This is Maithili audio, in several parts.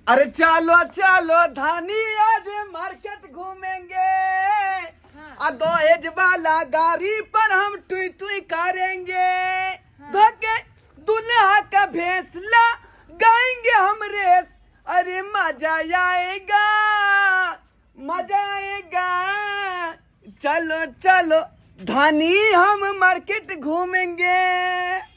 अरे चलो चलो धानी आज मार्केट घूमेंगे। आ दहेज वाला गाड़ी पर हम टुई टुई करेंगे। धोके दुल्हा का भेसला गाएंगे हम रेस। अरे मजा आएगा, मजा आएगा। चलो चलो धानी हम मार्केट घूमेंगे।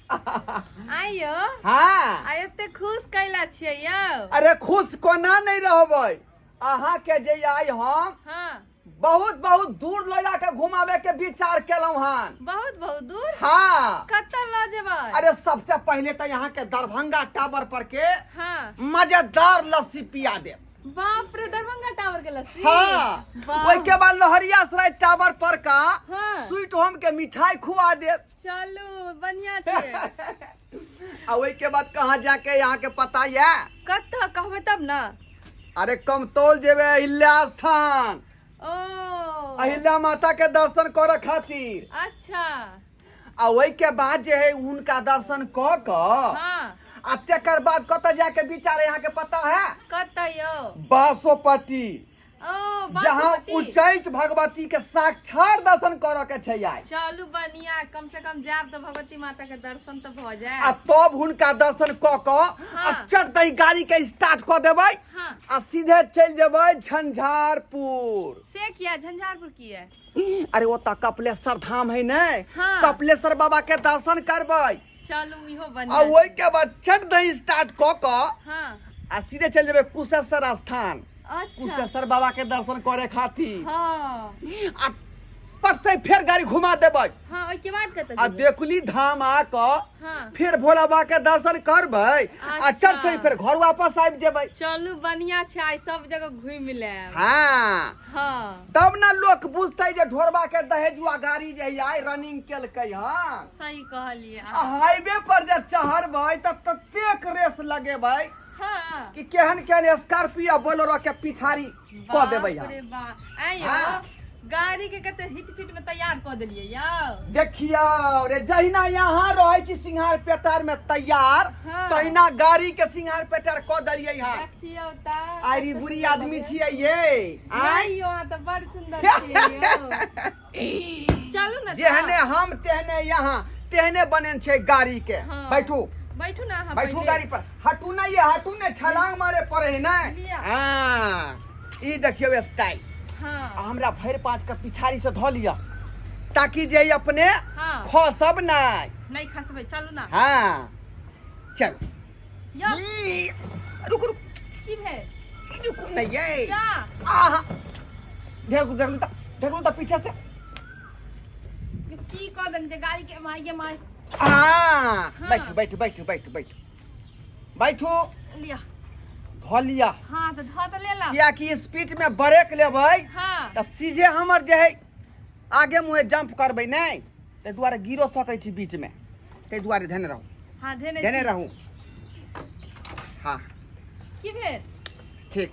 आइयो। हाँ। आइ एते खुश कैला छियै यौ? अरे खुश कोना नहीं रहबै, अहाँ के जे आइ हम बहुत बहुत दूर लऽ जाके घुमावे के विचार केलहुँ हन। बहुत बहुत दूर? हाँ। कतऽ लऽ जेबै? अरे सबसे पहले तो यहाँ के दरभंगा टावर पर के मजेदार लस्सी पिया देब। बाप रे, दरभंगा टावर के लस्सी? हाँ। वाह। ओहि के बाद लहरियासराय टावर पर का स्वीट होम के मिठाई खुआ देब। चलू, बढ़िया छै। आ ओहि के बाद कहाँ जाके यहाँ के पता ये? कतऽ कहबै तब ना। अरे कमतौल जेबे अहिल्या स्थान। ओ। अहिल्या माता के दर्शन करे खातिर। अच्छा। आ ओहि के बाद जे है हुनका दर्शन क क आ तेकर बाद कतऽ जाके विचार यहाँ के पता है? कतऽ यौ? बासोपट्टी। ओ, जहाँ बासोपट्टी। उच्चैठ भगवती के साक्षात दर्शन करे के छै आइ। चलू बढ़िया, कम से कम जायब तऽ भगवती माता के दर्शन तऽ भऽ जायत। आ तब हुनका दर्शन क क आ चट दही गाड़ी के स्टार्ट क देबै आ सीधे चलि जेबै झंझारपुर। से किया झंझारपुर किया? अरे ओतऽ कपिलेश्वर धाम है ने। कपिलेश्वर बाबा के दर्शन करबै। चलू इहो आ बढ़िया। ओहि के बाद चट दही स्टार्ट क क आ सीधे चलि जेबै कुशेश्वर स्थान। कुशेश्वर बाबा के दर्शन करे खातिर। आ पर से फेर गाड़ी घुमा देबै। हाँ, ओहिके बाद कतऽ आ जेबै? देखली धाम आ क फेर भोला बाबा के दर्शन करबै आ चट से फेर घर वापस आबि जेबै। चलू बढ़िया छै, आइ सब जगह घुमि लेब। हाँ। तब ने लोक बुझतै जे ढोरबा के दहेजुआ गाड़ी जे है आइ रनिंग केलकै। हाँ। सही कहलियै। आ हाईवे पर जे चढ़बै तऽ ततेक रेस लगेबै कि केहन केहन स्कॉर्पियो बोलेरो के पिछाड़ी कऽ देबै बाप हम। रे बाप। आँय यौ, गाड़ी के कते हिट फिट में तैयार कऽ देलियै यौ। देखियौ रे, जहिना यहाँ रहै छी सिंघार पेटार में तैयार, तहिना गाड़ी के सिंघार पेटार कऽ देलियै हन। देखियौ तऽ। आइरी कते बुरी सुन्दर आदमी लगैया। छियै ये। आँय? नहि यौ, अहाँ तऽ बड़ सुन्दर छियै यौ। चलू ने। जेहने हम तेहने यहाँ, तेहने बनेन छै गाड़ी के। बैठू। बैठू ना अहाँ बैठू पहिले। गाड़ी पर। हटू ना ये, हटू ने, छलांग मारे पड़े है ना। लिअ। हाँ, ई देखियौ स्टाइल। आ हमरा भरि पाँच के पिछाड़ी से धऽ लिअ ताकि जे ई अपने खसब नहि। नहि खसबै, चलू ना। हाँ चल। यौ। ई, रुक रुक। की भेल? रुकू ने ये। क्या? आहा, ढेर ढेर त ढेर त पीछे से। यौ, की कऽ देने छै गाड़ी के, माय गे माय। हाँ। बैठू बैठू बैठू बैठू बैठू बैठू। लिअ। धऽ लिअ। हाँ, तऽ धऽ तऽ लेलक। कियाकि स्पीड में ब्रेक लेबै तऽ सीधे हमर जे है आगे मुँहे जंप करबै नहि, ताहि दुआरे गिरो सकै छी बीच में, ताहि दुआरे धेने रहू। हाँ, धेने धेने छी। रहू। हाँ। की भेल? ठीक।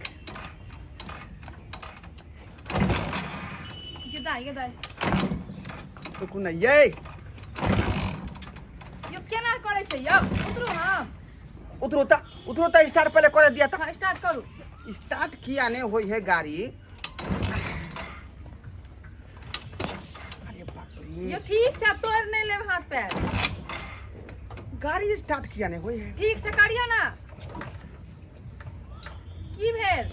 गेदाइ गेदाइ। रुकू ने ये। यौ, केना करै छै यौ? उतरू हम? उतरू तऽ, उतरू तऽ, स्टार्ट पहिले करे दिया तऽ। हाँ, स्टार्ट करू। स्टार्ट किया नहीं होई है गाड़ी? अरे बाप रे। यौ, ठीक से तोड़ नहीं लेब हाथ पैर। गाड़ी स्टार्ट किया नहीं होई है? ठीक से करियो ना। की भेल?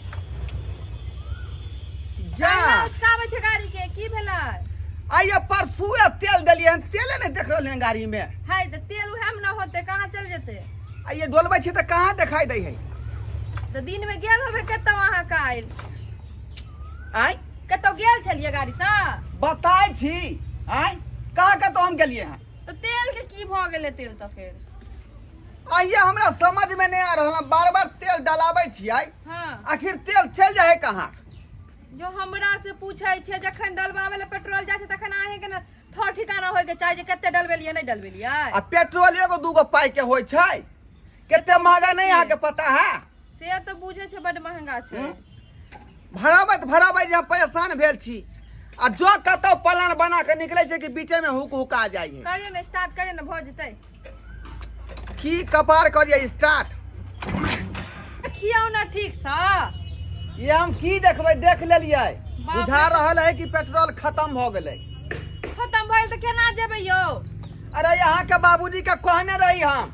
जा। केना उचकाबै छै गाड़ी के? की भेलै? आइए परसुए तेल देलियै हन, तेले नहीं देख रहलियै हन गाड़ी में। है तऽ तेल उएह में न होतै, कहाँ चल जेतै? आइए डोलबै छै तऽ कहाँ देखाई दै है? तऽ दिन में गेल होबै कतौ अहाँ काल्हि? आँय? कतौ गेल छलियै गाड़ी से? बताय छी आँय, कहाँ कतौ हम गेलियै हन? तऽ तेल के की भऽ गेलै? तेल तऽ फेर आइए हमरा समझ में नहीं आ रहल, बार बार तेल डलाबै छियै। आखिर तेल चलि जाइ है कहाँ? जो हमरा से पूछै छै, जखन डलबाबै लए पेट्रोल जाइ छै तखन अहें के ने ठोर ठिकाना होय के चाही जे कते डलबेलियै नहि डलबेलियै। आ पेट्रोल एगो दूगो पाई के होइ छै, कते महंगा नहीं अहाँके पता है? से तऽ बुझै छै, बड महंगा छै। भराबैत भराबैत जे हम परेशान भेल छी, आ जो कतौ प्लान बना के निकलै छै कि बीचे में हुक हुका जाइ है। करियौ ने स्टार्ट, करियौ ने, भऽ जेतै। की कपार करियै स्टार्ट? देखियौ ने ठीक सँ। ये हम की देखबै, देख लेलियै। बाप रे। बुझा रहल है कि पेट्रोल खत्म भऽ गेलै। खत्म भेल तऽ केना जेबै यौ? अरे यहाँ के बाबूजी के कहने रही हम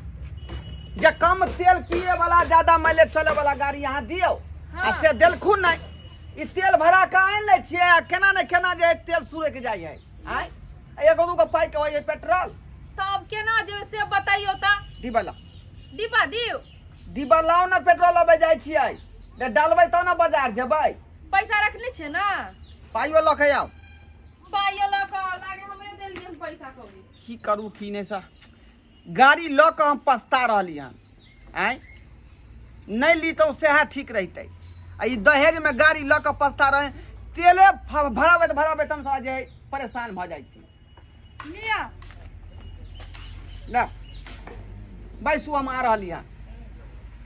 जे कम तेल पिए वाला ज्यादा माइलेज चले वाला गाड़ी यहाँ दियौ। आ से देलखुन नहीं। ई तेल भरा के आनि लै छियै आ केना ने केना जे तेल सुरकि जाइ है। आँय, आ एगो दूगो पाइ के होइ है पेट्रोल। तब केना जेबै से बतैयौ तऽ। डिब्बा लाउ। डिब्बा दियौ। डिब्बा लाउ ने, पेट्रोल लबै जाइ छियै। जे डालबै तब ने बाजार जेबै। पैसा रखने छियै ने? पाइयो लऽ के आउ। पाइयो लऽ कऽ आउ, लागे हमरे देलियै पैसा कौड़ी। की करू की नहि सर, गाड़ी लऽ कऽ हम पछता रहली हन। आँय, नहि लीतहुँ सएह ठीक रहितै। आ ई दहेजमे गाड़ी लऽ कऽ पछता रहे, तेले भराबैत भराबैत हम साला जे है परेशान भऽ जाइ छी। लिअ। ना बैसू, हम आ रहली हन।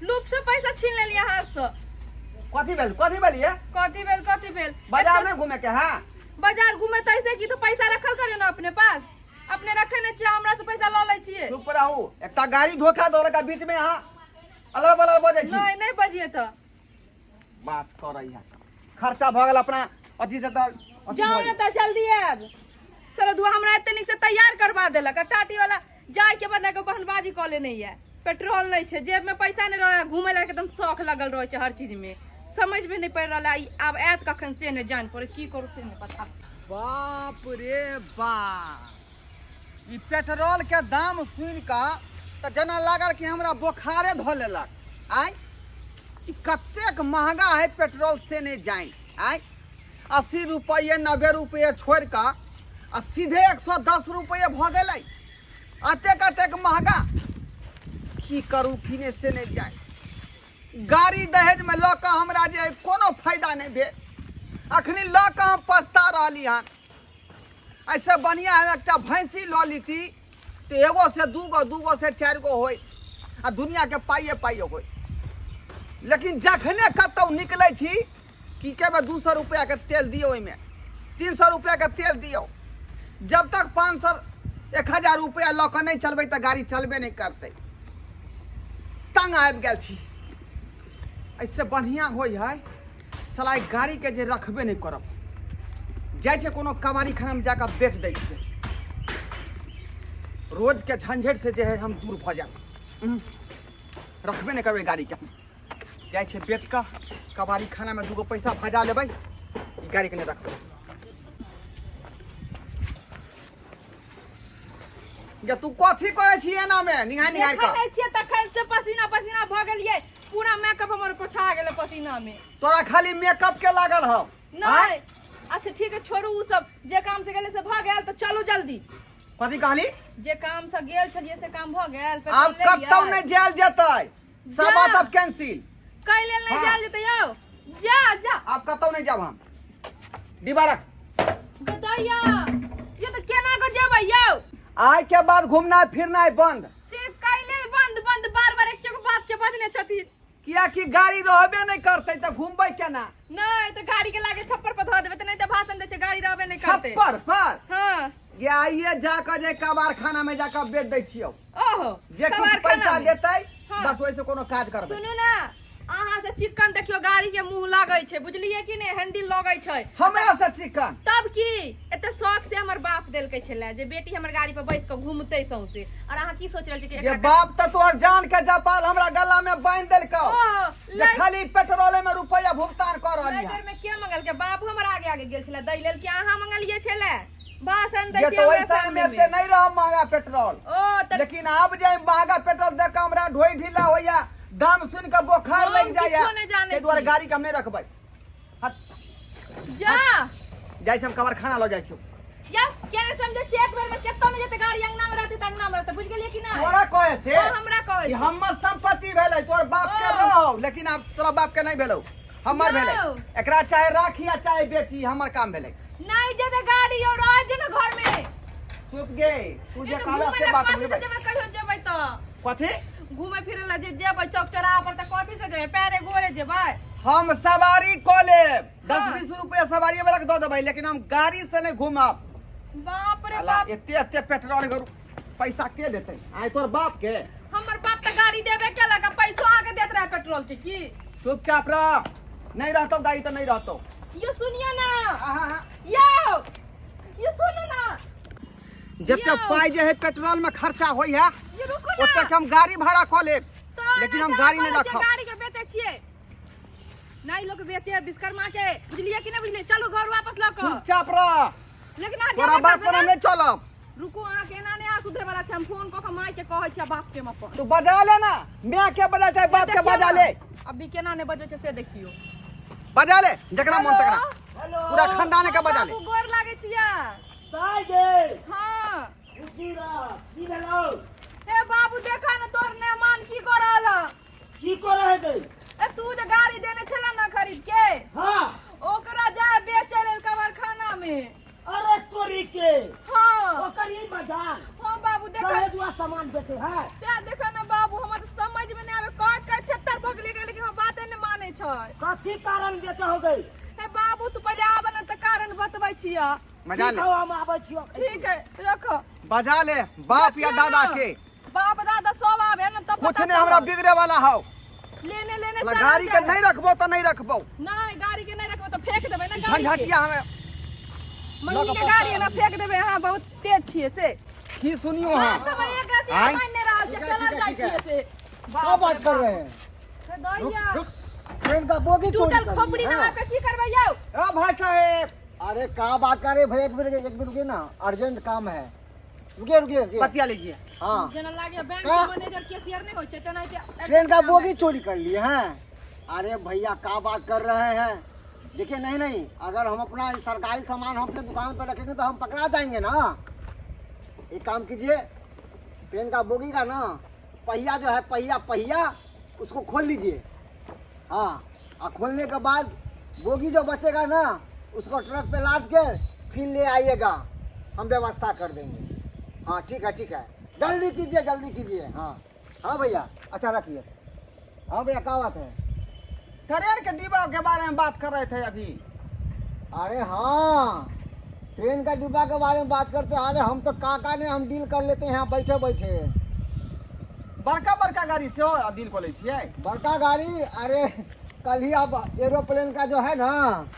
लूप से पैसा छीन लेलियै हाथ से। कथी भेल, कथी भेल ये? कथी भेल, कथी भेल? बाजार नहि घूमे के है? बाजार घूमे तऽ ऐसे की, तो पैसा रखल करियौ ने अपने पास। अपने रखे नहि छियै, हमरा से पैसा लऽ लै छियै। चुप रहू, एकटा गाड़ी धोखा दऽ बीच में अहाँ अलग बलग बजै छी। नहि नहि बजियै तऽ। बात करै है, खर्चा भऽ गेल अपना अथी से तऽ अथी जाउ भऽ ने तऽ जल्दी आयब। सरदुआ हमरा एते नीक से तैयार करवा देलक आ टाटी वाला जाय के बदला के बहनबाजी कऽ लेने ये। पेट्रोल नहि छै, जेब में पैसा नहि रहै, घूमे ला एकदम शौक लगल रहै छै हर चीज में। समझ में नहीं पड़ि रहल है, आब आयत कखन से नहि जान पड़े, की करू से नहि पता। बाप रे बाप, ई पेट्रोल के दाम सुनि कऽ तऽ जेना लागल कि हमरा बोखारे धऽ लेलक। आँय, ई कतेक महगा है पेट्रोल से नहि जानि। आँय, 80 रुपैए 90 रुपैए छोड़ि कऽ आ सीधे 110 रुपैए भऽ गेलै। अतेक अतेक महगा, की करू की नहि से नहि जानि। गाड़ी दहेजमे लऽ कऽ हमरा जे कोनो फायदा नहि भेल, अखनी लऽ कऽ हम पछता रहली हन। एहिसँ बढ़िआँ हम एकटा भैंसी लऽ लीती तऽ एगो से दूगो, दूगो से चारि गो होय आ दुनिआके पाइए पाइए होय। लेकिन जखने कतहु निकलै छी की कहबै, 200 रुपैआके तेल दियौ, ओहिमे 300 रुपैआके तेल दियौ। जब तक 500 1000 रुपैआ लऽ कऽ नहि चलबै तऽ गाड़ी चलबे नहि करतै। तंग आबि गेल छी। एहिसँ बढ़िआँ होइ है साला गाड़ीके जे रखबे नहि करब, जाइ छै कोनो कबाड़ी खानामे जाकऽ बेच दै छियै। रोजके झंझटि से जे है हम दूर भऽ जायब। रखबे नहि करबै गाड़ीके, जाइ छै बेच कऽ कबाड़ी खानामे दूगो पैसा भजा लेबै, ई गाड़ीके नहि रखबै। गे तू कथी करै छी एना मे निहाय निहाय देखै कऽ? नहि छियै तखन से पसीना पसीना भऽ गेलियै, पूरा मेकअप हमर पोछा गेलै पसीना में। तोरा खाली मेकअप के लागल हौ? नहि। अच्छा ठीक है, छोड़ू उ सब, जे काम से गेलै से भऽ गेल, तऽ चलू जल्दी। कथी कहली? जे काम से गेल छलियै से काम भऽ गेल, पेट्रोल आब लेलियै? कतौ नहि जायल जेतै, सब जा। बात अब कैंसिल। कै लेल नहि हाँ। जायल जेतै यौ? जा जा। आब कतौ नहि जाब हम। डिब्बा रख। गदैया ये तऽ केना कऽ जेबै यौ? आइ के बाद घूमना फिरना बंद। से कै लेल बंद बंद बार बार एक बात के बजने छथिन? कियाकि गाड़ी रहबे नहि करतै तऽ घूमबै केना? नहि तऽ गाड़ी के लागे छप्पर पर धऽ देबै तऽ नहि तऽ भाषण दै छै गाड़ी रहबे नहि करतै। छप्पर पर? हाँ। ये आइए जाकऽ जे कबाड़खाना में जाकऽ बेच दै छियौ। ओहो, जे किछु कबाड़खाना पैसा में। देतै हाँ। बस ओहिसँ कोनो काज करबै। सुनू ने, अहाँ से चिकन देखियो गाड़ी के मुंह लागै छै, बुझलियै कि नहि? हैंडल लगै छै। हमरा से चिकन? तब की, एते शौक से हमर बाप देलकै छलै जे बेटी हमर गाड़ी पर बैस के घूमतै सौंसे, और अहाँ की सोच रहल छी कि ये एकरा बाप तऽ तोहर जान के जपाल हमरा गला में बांधि देलकौ ओहो, जे खाली पेट्रोले में रुपया भुगतान कऽ रहली लय हन। बेर में के मंगलकै? बाप हमर आगे आगे गेल छलै दै लेल कि अहाँ मंगलियै छलै? भाषण दै ये छियै तो हमरा वैसा में सामने एते में। नहीं रह महंगा पेट्रोल। ओ तऽ लेकिन आब जे महंगा पेट्रोल देख के हमरा ढोई ढीला होइया, दाम सुन के बोखार हम लग जाइया, किछो नहि जानै ताहि दुआरे छी। गाड़ी के हम नहि रखबै। हट। जा। जाइ छी हम कबाड़खाना लऽ जाइ छी। या के नहि समझै छियै, एक बेर में केतौ नहि जेतै गाड़ी, अंगना में रहतै तऽ अंगना में रहतै, बुझि गेलियै कि नहि? तोरा कहे से? ओ हमरा कहै ई से। हमर संपत्ति भेलै, तोर बाप के ओ। रहो, लेकिन आब तोरा बाप के नहीं भेलौ, हमर भेलै। यौ। एकरा चाहे राखी आ चाहे बेची, हमर काम भेलै। नहीं जेतै गाड़ी यौ, रह दे ना घर में। चुप गे, तू जे ए तऽ कहला घूमै से लए बात कथी से बुझबै। जेबै कहियो जेबै तऽ? कथी? घूमै फिरै लए जे जेबै चौक चौराहा पर तऽ कथी से जेबै? पैरे गोरे जेबै? हम सवारी कऽ लेब, 10 हाँ। 20 रुपया सवारी वाला के दऽ देबै, लेकिन हम गाड़ी से नहीं घूमब। बाप रे अला, बाप। एते एते पेट्रोल के पैसा के देतै? आइ तोर बाप के? हमर बाप तऽ गाड़ी देबे केलक आ पैसो अहाँके देत रहे पेट्रोल के की? चुपचाप रह, नहीं रहतो गाड़ी तो नहीं रहतो। यो सुनियो ना। हाँ हाँ हाँ। यो यो सुनो ना। जते यौ। पाई जे है पेट्रोल में खर्चा होई है यो रुको ना। ओते हम गाड़ी भाड़ा कऽ लेब, तो लेकिन हम ना गाड़ी नहीं कहै छियै, रखब। गाड़ी के बेचै छियै नहीं, लोग बेचे है विश्वकर्मा के, बुझलिए कि नहीं बुझलिए? चलू घर वापस लऽ कऽ। चुपचाप रह। लेकिन अहाँ तोरा जेबे बात करबै पर हम ना? नहीं चलब। रुकू, अहाँ के एना नहि अहाँ सुधरे वाला छै। हम फोन कऽ कऽ माय के कहै छियै, बाप के हम अपन। तू बजा ले ना, माय के बजा चाहे बाप के देखियौ बजा ना। ले। अभी केना नहि बजबै छै से देखियौ। बजा ले जकरा मन तकरा, हेलो। पूरा खानदान के बजा ले। बाबू गोर लागै छियै। दाइ गे। हाँ। खुशी रह, की भेलौ? हे बाबू देखा ना तोर मेहमान की कर रहल हँ। की कर है गई? ए तू जे गाड़ी देने छला ना खरीद के, हाँ, ओकरा जा बेचे लेल कबारखाना में। अरे तोरी के। हाँ। ओकर ई मजाल। हाँ बाबू देखा। दहेजुआ सामान बेचे है। से देखा ना बाबू, हमरा तऽ समझ में नहीं आवे, कहत कहत थेथर भऽ गेलै एकरा, लेकिन हम बाते नहीं मानै छै। कथी कारण बेचे हो गई? हे बाबू तू पहिले आब ना तऽ कारण बतबै छियै। मजा ठीक ले। हौ, हम आबै छियौ। ठीक है रखो। बजा ले बाप या देखियौ दादा ना, के। बाप दादा सब आवे ना तब कुछ पता नहीं हमरा चलत। बिगड़े वाला हौ। लेने लेने हमरा चलल गाड़ी के जाय है। नहीं रखबो तो नहीं रखबो। नहीं गाड़ी के नहीं रखबो तो फेंक देबै ना गाड़ी के। झंझटिया हमें मंगनी के गाड़ी है ना फेंक देबै, अहाँ बहुत तेज छियै से। की सुनियो। हाँ हाँ सब एक रति आँय? मान नहीं रहल छै, ठीक है, चलल ठीक है, जाइ ठीक है। छियै से। क्या बात कर रहे हैं? दैया रुक। ट्रेन का बोगी चोरी टूटल कर खोपड़ी ली दबा है? के की करबै यौ? ओ भाई साहेब। अरे का बात कर रहे भाई, एक मिनट एक मिनट रुकिए ना, अर्जेंट काम है, रुकिए रुकिए रुकिए। बतिया लीजिए। हाँ। जेना लागे बैंक का? के मैनेजर कैशियर नहीं होइ छै तेनाहिते। ट्रेन का बोगी चोरी कर लिए हैं? अरे भैया का बात कर रहे हैं, देखिए नहीं नहीं, अगर हम अपना ये सरकारी सामान हम अपने दुकान पर रखेंगे तो हम पकड़ा जाएंगे ना। एक काम कीजिए, ट्रेन का बोगी का ना पहिया जो है, पहिया पहिया उसको खोल लीजिए। हाँ, और खोलने के बाद बोगी जो बचेगा ना उसको ट्रक पे लाद के फिर ले आइएगा, हम व्यवस्था कर देंगे। हाँ ठीक है ठीक है, जल्दी कीजिए जल्दी कीजिए। हाँ हाँ भैया, अच्छा रखिए। हाँ भैया क्या बात है? ट्रेन के डिब्बा के बारे में बात कर रहे थे अभी। अरे हाँ ट्रेन का डिब्बा के बारे में बात करते हैं। अरे हम तो काका ने हम डील कर लेते हैं यहाँ बैठे बैठे। बड़का बड़का गाड़ी सेहो डील कऽ लै छियै? बड़का गाड़ी, अरे कल ही आप एरोप्लेन का जो है ना,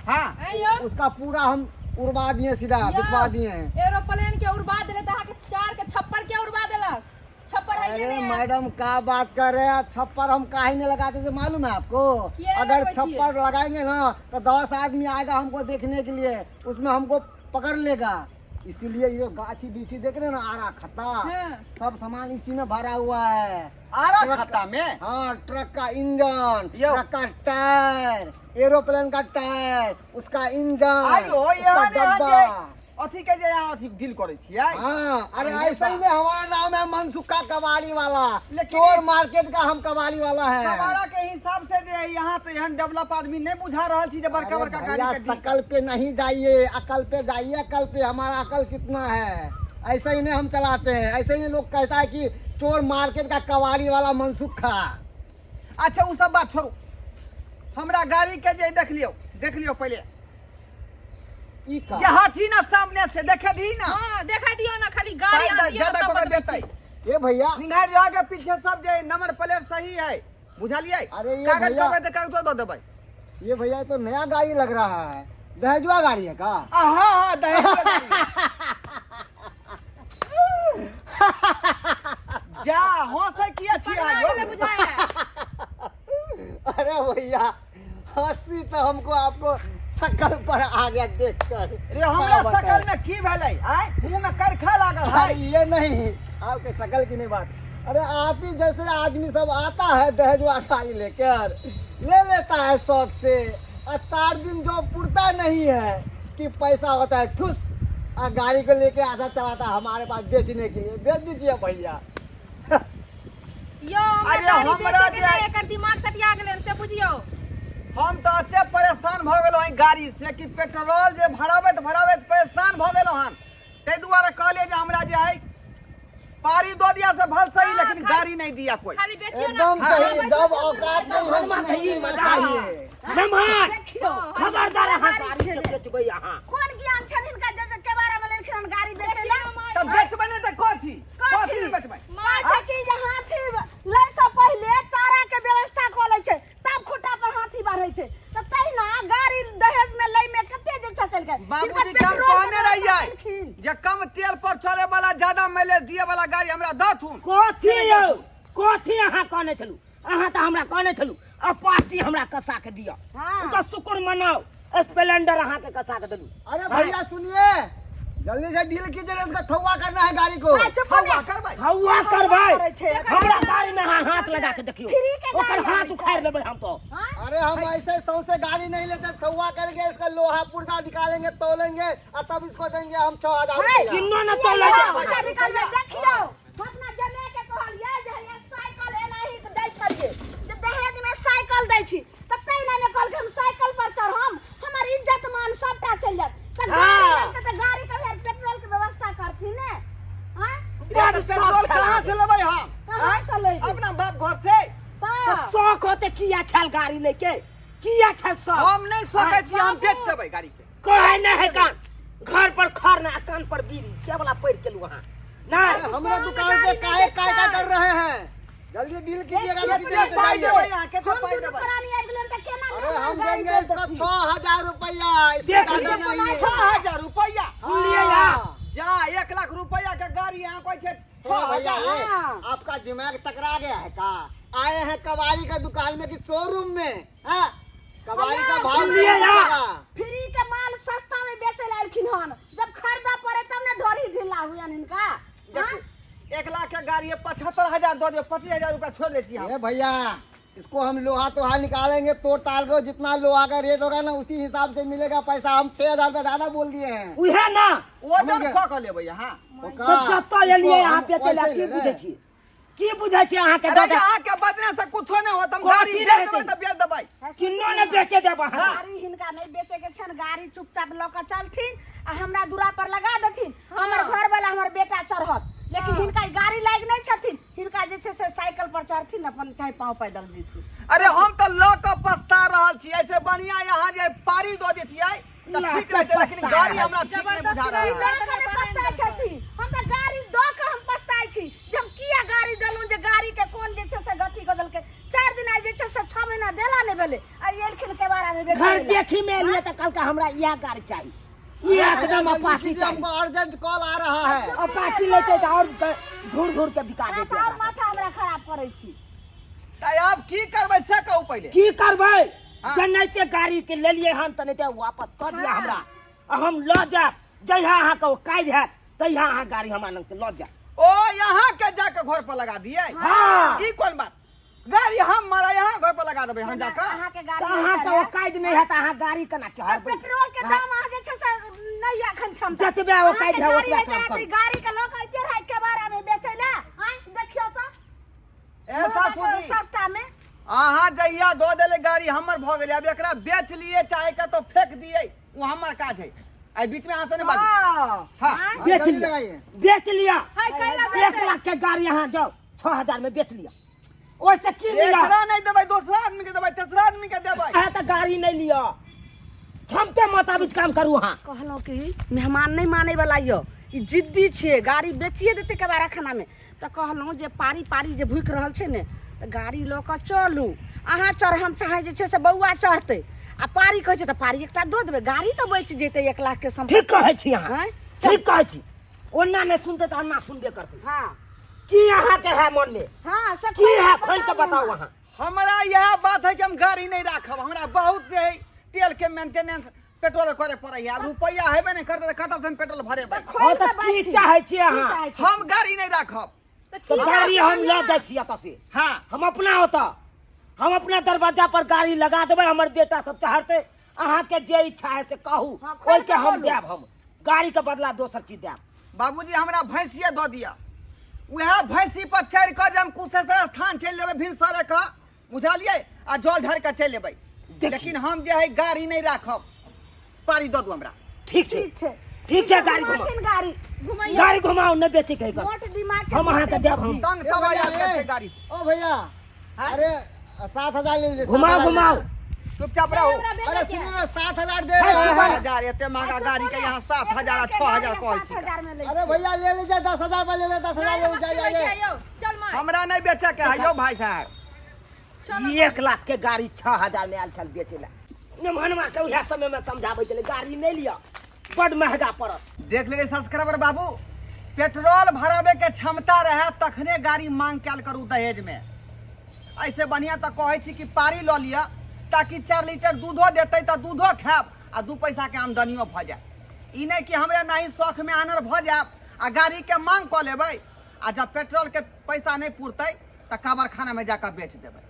हाँ, ऐ यौ, उसका पूरा हम उड़वा दिए, सीधा यौ, बिकवा दिए हैं। एरोप्लेन के उड़वा देले त अहाँ के चार के छप्पर के उड़वा देलक? छप्पर है अरे नहीं है? मैडम का बात कर रहे हैं, छप्पर हम काहे नहीं लगाते थे मालूम है आपको? किया अगर लगबै छियै? छप्पर लगाएंगे ना तो 10 आदमी आएगा हमको देखने के लिए, उसमें हमको पकड़ लेगा। इसीलिए ये गाछी बिछी देख रहे हैं ना, आरा खत्ता, हाँ। सब सामान इसी में भरा हुआ है। आरा ट्रक खत्ता में? हाँ, ट्रक का इंजन, यो। ट्रक का टायर, एरोप्लेन का टायर, उसका इंजन, आइयो उसका यहाँ यहाँ डब्बा। जे अथी के जे यहाँ अथी डील करै छियै। हाँ, अरे अरे ऐसा ही नहीं, हमारा नाम है मनसुखा कबाड़ी वाला, लेकिन चोर मार्केट का हम कबाड़ी वाला है। कबाड़ा के हिसाब से जे यहाँ तो एहन डेवलप आदमी नहीं बुझा रहल छी जे बड़का अरे बड़का भैया, गाड़ी के डील। शकल पे नहीं जाइए, अकल पे जाइए, अकल पे। हमारा अकल कितना है, ऐसे ही नहीं हम चलाते हैं। ऐसे ही लोग कहता है कि चोर मार्केट का कबाड़ी वाला मनसुखा। अच्छा उ सब बात छोड़ू, हमरा गाड़ी के जे देख लियौ, देख लियौ पहिले। ई का? ये हटी ना सामने से देखे दी ना। हाँ देखा दियो ना, खाली गाड़ी पाई आ दियो ना ज्यादा तब पकड़ बतबै देतै। छी। ये भैया निंघारि आगे पीछे सब जे नंबर प्लेट सही है, बुझलियै? अरे ये कागज भैया- कहबै तऽ कागजो दऽ देबै। ये भैया ये तो नया गाड़ी लग रहा है, दहेजुआ गाड़ी है का? आ, हाँ हाँ दहेज के गाड़ी। जा हंसै किया छियै पकड़ा आइयो? गेलै बुझाइए। अरे भैया हंसी तो हमको आपको शकल पर आ गया देखकर। रे हमरा क्या बताएं? शकल में की भेलै? आय मुंह में करखा लागल है। अरे ये नहीं, आपके शकल की नहीं बात, अरे आप ही जैसे आदमी सब आता है दहेजुआ गाड़ी लेकर, ले लेता है शौक से, और 4 दिन जो पुरता नहीं है कि पैसा होता है ठुस, और गाड़ी को लेके आधा चलाता है हमारे पास बेचने के लिए। बेच दीजिए भैया। यौ हमरा अरे गाड़ी हमरा बेचैके जे- नहि, एकर दिमाग सटिया गेलै से बुझियौ। हम तऽ एते परेशान भऽ गेलहुँ हन गाड़ी से कि पेट्रोल जे भराबैत भराबैत परेशान भऽ गेलहुँ हन, ताहि दुआरे कहलियै जे हमरा जे है पारी दऽ दिया से भल सही, हाँ, लेकिन खाली- गाड़ी नहीं दिया कोई। खाली बेचियो ना। एकदम हाँ, सही, जब औकात नहीं है तो नहीं लेना चाहिए। नमन देखियौ खबरदार अहाँ गाड़ी गाड़ी छेलै। के बेचबै अहाँ। कोन ज्ञान छनि हिनका जे जे केबाड़ा मे लेलखिन हन गाड़ी बेचै लए? तऽ बेचबै नहि तऽ कथी कथी? कथी बेचबै? कहै छै कि जे हाथी लै से पहिले चारा के व्यवस्था कऽ लै छै, तब खुट्टा पर हाथी कथी यौ, कथी अहाँ कहने छलू? अहाँ तऽ हमरा कहने छलू अपाची हमरा कसा के दिअ। हाँ। तऽ शुक्र मनाउ, स्प्लेंडर अहाँ के कसा के देलू। अरे भैया सुनिए, जल्दी से डील कीजिए, इसका थौआ करना है गाड़ी को। हाँ, चुप हो थौआ जा। करबै। थौआ करबै? करै छै। हमरा गाड़ी में अहाँ हाथ लगा के देखियौ, फ्री के गाड़ी ओकर हाथ आबै छै। उखाड़ि लेबै हम तो। हाँ? अरे हम ऐसे सौंसे गाड़ी नहीं लेते, थौआ करके इसका लोहा पुर्जा निकालेंगे, तोलेंगे और तब इसको देंगे हम 6000 रुपया। किन्नो न ये तोलै लोहा देब। पुर्जा निकालबै, देखियौ। हम अपना जमे के कहलियै जे हे साइकिल एनाही के दै छलियै, जे दहेज में साइकिल दै छी, तऽ तहिना ने कहलकै हम साइकिल पर चढ़म, हमर इज्जत मान सबटा चलि जायत। तऽ गाड़ी हाँ। लेलकै तऽ गाड़ी के फेर पेट्रोल के व्यवस्था करथिन ने। आँय? ये तऽ पेट्रोल कहाँ से लेबै हम? कहाँ से लेबै? अपना बाप घर से। तऽ तऽ शौक होते किया छल गाड़ी लेके, किया छल शौक? हम नहीं सकै छी, हम बेच देबै गाड़ी के। कहै नहि है कान घर पर खर ना कान पर बीड़ी से वाला पढ़ के लू अहाँ अरे नहीं। हमरा दुकान पे काहे काय काय कर रहे हैं? जल्दी डील कीजिएगा, नहीं कीजिएगा तो पाई जाइए। देबै अहाँ, केते हम पाई दुनू देबै? प्राणी आबि गेलियनि तऽ केना अरे मेहमान हम गाड़ी देंगे बेच इसका देथिन? 6000 रुपया, इससे देख ज्यादा लीजिए। नहीं है। 6000 रुपया? सुनलिए या? जा, 1 लाख रुपया के गाड़ी यहाँ कहै छै ओ भैया, 6000। ए, आपका दिमाग चकरा गया है का? आए हैं कबाड़ी का दुकान में कि शोरूम में? हाँ? कबाड़ी का भाव सुनलिए नहीं या? मिलेगा। फ्री के माल सस्ता में बेचे ला एलखिन हन, जब खरीदा पड़े तब ने ढोरी ढीला हुआ हिनका। हाँ? देखू, 1 लाख के गाड़ी है, 75000 दऽ दियौ, 25000 रुपया छोड़ दै छी हम। ए भैया, इसको हम लोहा तोहा निकालेंगे, तोड़ ताल को जितना लोहा का रेट होगा ना उसी हिसाब से मिलेगा पैसा। हम 6000 रुपया ज्यादा बोल दिए हैं। उहे ना वजन कऽ के लेबै अहाँ। ओका, तऽ जतऽ एलियै अहाँ इसको हम बेचै लए, वैसे की ले लें। बुझै छियै, की बुझै छियै अहाँके? अरे दादा अहाँके बदले से कुछो नहि होत, हम कोथी गाड़ी बेच रहतै? देबै तऽ बेच देबै। किन्नो नहि बेचे देब अहाँ। गाड़ी हिनका नहीं बेचे के छन, गाड़ी चुपचाप लऽ के चलथिन आ हमरा दूरा पर लगा देथिन, हमर घर वाला हमर बेटा चढ़त, लेकिन हिनका ई गाड़ी लायक नहीं छथिन, हिनका जे छै से साइकिल पर चढ़थिन अपन, चाहे पाँव पैदल जेथिन। अरे हम तऽ लऽ कऽ पछता रहल छी, ऐसे बढ़िया यहाँ जे पारी दऽ देतियै तऽ लऽ ठीक कऽ रहतै, लेकिन पछता गाड़ी रहल हमरा ठीक नहि बुझा रहल ई है। लऽ कऽ नहि पछताइ छथिन, हम तऽ गाड़ी दऽ कऽ हम पछताइ छी जे हम किया गाड़ी देलहुँ, जे गाड़ी के कोन जे छै से गति कऽ देलकै। 4 दिन आइ जे छै से 6 महीना देला नहि भेलै आ एलखिन केबाड़ा मे बेचै घर लए। देखी में एलियै तऽ कहलकै हमरा इएह गाड़ी चाही, ई एकदम जल्दी अपाची कीजिए, चाही। हमको अर्जेंट कॉल आ रहा है। अपाची लेते तऽ और धूर धूर के बिका देते। माथा और माथा हमरा खराब करै छी। तऽ आब की करबै से कहू पहिले। की करबै? हाँ। जनाइते गाड़ी के लेलियै हन तनाइते वापस कऽ दिअ हमरा, आ हम लऽ जायब जहिया अहाँके ओ काज हैत तहिया अहाँ गाड़ी हमरा लग से लऽ जायब। ओ यहाँ के जाके घर पर लगा दियै? हाँ। ई कोन बात? गाड़ी हम मारा यहाँ घर पर लगा देबै हम जाके। अहाँके गाड़ी तऽ अहाँके नहि ओ काज नहि हैत, अहाँ गाड़ी केना चढ़बै? पेट्रोल के दाम अहाँ जे छै से नहि एखन क्षमता। जतबे ओ काज है अहाँके ओतबे गाड़ी काम नहि करू। जायत, गाड़ी के लऽ कऽ अइते रहै केबाड़ा मे बेचै लए। आँय देखियौ तऽ ए सासू जी, सस्ता में अहाँ जहिया दऽ देले गाड़ी हमर भऽ गेलै, आब एकरा बेच लिए चाहे कतौ फेंक दियै ओ हमर काज है, एहि बीच में अहाँ से नहि बाजू। हाँ। हाँ। बेच जल्दी लिअ, लगाइए। बेच लिअ। हाय, कैला 1 बेचै? लाख के गाड़ी अहाँ जाउ 6000 में बेच लिअ, ओहिसँ की मिलत? एकरा नहि देबै, दोसरा आदमी के देबै, तेसरा आदमी के देबै। अहाँ तऽ गाड़ी नहि लिअ, क्षमते मोताबिक काम करू अहाँ। कहलहुँ कि मेहमान नहि मानै वाला यऽ, ई जिद्दी छियै, गाड़ी बेचिए देतै केबाड़ा खाना में। तऽ कहलहुँ जे पारी पारी जे भुकि रहल छै ने तऽ गाड़ी लऽ कऽ चलू, अहाँ चढ़म चाहे जे छै से बौआ चढ़तै, आ पारी कहै छै तऽ पारी एकटा दऽ देबै, गाड़ी तऽ बचि जेतै 1 लाख के सम्पत्ति। ठीक कहै छी अहाँ, आँय? ठीक कहै छी, ओना नहि सुनतै तऽ अन्ना सुनबे करतै। हाँ। की अहाँके है मन में? हाँ, से की खोलि है कऽ खोलि कऽ बताउ अहाँ। हमरा इएह बात है कि हम गाड़ी नहीं राखब, हमरा बहुत जे है तेल के मेंटेनेंस पेट्रोल करे पड़ै है, रुपया हेबे नहीं करतै तऽ कतऽ से हम पेट्रोल भरेबै? हँ तऽ की चाहै छियै अहाँ? चाहै छी? हम गाड़ी नहीं राखब। तऽ गाड़ी हम लऽ जाइ छी एतऽ से। हाँ। हम अपना ओतऽ, हम अपना दरवाजा पर गाड़ी लगा देबै, हमर बेटा सब चढ़तै, अहाँके जे इच्छा है से कहू, हाँ, खोलि ओहिके कऽ हम बोलू। देब, हम गाड़ी के बदला दोसर चीज देब। बाबूजी हमरा भैंसिए दऽ दिअ, उएह भैंसी पर चढ़ि कऽ जे हम कुशेश्वर स्थान चलि जेबै भिनसरे कऽ, बुझलियै, आ जल ढारि कऽ चलि एबै, लेकिन हम जे है गाड़ी नहि राखब, पारी दऽ दू हमरा। ठीक छै, ठीक छै, ठीक छै, गाड़ी घुमाउ, घुमाथिन गाड़ी घुमैयौ। गाड़ी घुमाउ, नहि बेचै के है। मोट दिमाग के हम अहाँके देब हम। तंग ए तबाह भैया, आबि ए, छै गाड़ी। ओ भैया, अरे 7000 ले लीजिए। घुमाओ, 7000 ले घुमाओ। लीजिए। चुपचाप रहो। हमरा बेचै अरे के सुनिए है। ना, 7000 दे रहे हैं। 7000, एते महंगा गाड़ी के यहाँ 7000 आ 6000 कहै छी। 7000 में लै अरे छियै। भैया ले लीजिए, 10000 रुपया ले ले, 10000 ले लीजिए, जाइए, जाइए। चल माय। हमरा नहि बेचै के है यौ भाई साहब। 1 लाख के गाड़ी 6000 में आयल छल बेचै लए। मेहमानवा के उएह समय में समझाबै छलै गाड़ी नहि लिअ, बड महगा पड़त। देख लेलियै सब्सक्राइबर बाबू, पेट्रोल भराबे के क्षमता रहे तखने गाड़ी मांग कयल करू दहेज में। ऐसे बढ़िया तऽ कहै छी कि पारी लऽ लिअ ताकि 4 लीटर दूधो देतै तऽ दूधो खायब आ 2 पैसा के आमदनियो भऽ जायत। ई नहि कि हमरे नाही शौख में आनर भऽ जायब आ गाड़ी के मांग कऽ लेबै आ जब पेट्रोल के पैसा नहीं पुरतै तऽ कबाड़खाना में जाकऽ बेच देबै।